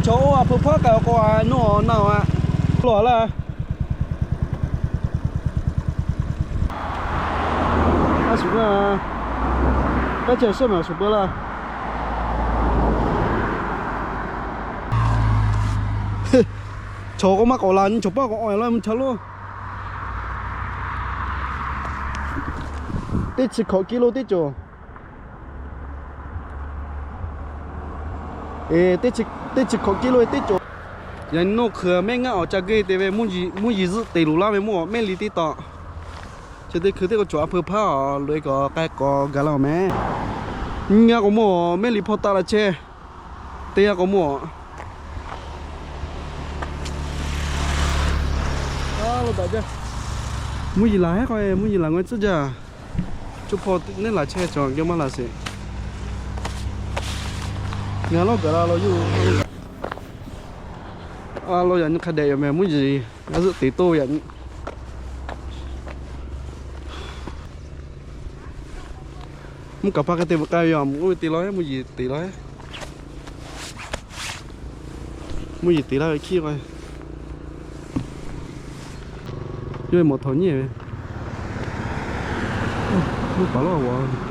Chaw oˇ a hpeu hpaˇ k'ai k'o a, nawˬ na a lawˬ laˇ. A shuˍ laˇ, kaˇ chehˇ shehˉ maˬ shuˍ peu laˇ. Chaw k'o maˇ k'awꞈ la nyi, chaw paˇ k'awꞈ awˬ laˇ mvuhˇ cha loˉ. Teˇ chi hkawꞈ kilo teˇ cawˬ. Teˇ chi hkawꞈ kilo teˇ cawˬ. Yaꞈ nyi nawˬ hkui mehˆ ngaˇ awˬ ca geh te ve, mvuhˇ yeˬ zuhˆ te luˬ laˇ ve mawˇ, mehˆ li teˇ taw. Chi teˇ hkui teˇ k'o cawˬ a hpeu hpaˇ a, loꞈ e k'awꞈ k'ai k'awꞈ gaˬ laˇ mehˍ. Nyi g'a k'o mawˇ, mehˆ li hpawˇ taˆ la chehˇ. Teˇ g'aˇ k'o mawˇ. Mvuhˇ yeˬ laˬ heˉ k'o, mvuhˇ yeˬ laˬ ngaw tcuhˉ jaˇ. Coˇ hpawˇ neˉ laˬ chehˇ cawˬ, geh maˇ laˬ sheˍ. Ngaˬ lawˇ gaˬ la law yoˬ. A law yaꞈ nyi hk'a dehꞈ yoˬ mehˍ, mvuhˇ yeˬ g'a zuhˆ teˍ toˇ yaꞈ nyi. Mvuhˇ kaˍ hpaˇ hk'e te bvuhꞈ k'ai ve yoˬ, mvuhˇ ve te law, mvuhˇ yeˬ te law. Mvuhˇ yeˬ te laˇ ve hkiˉ k'o, yawˇ ve mawˬ htawꞈ nyiˉ ve, mvuhˇ paˍ lawˇ g'a.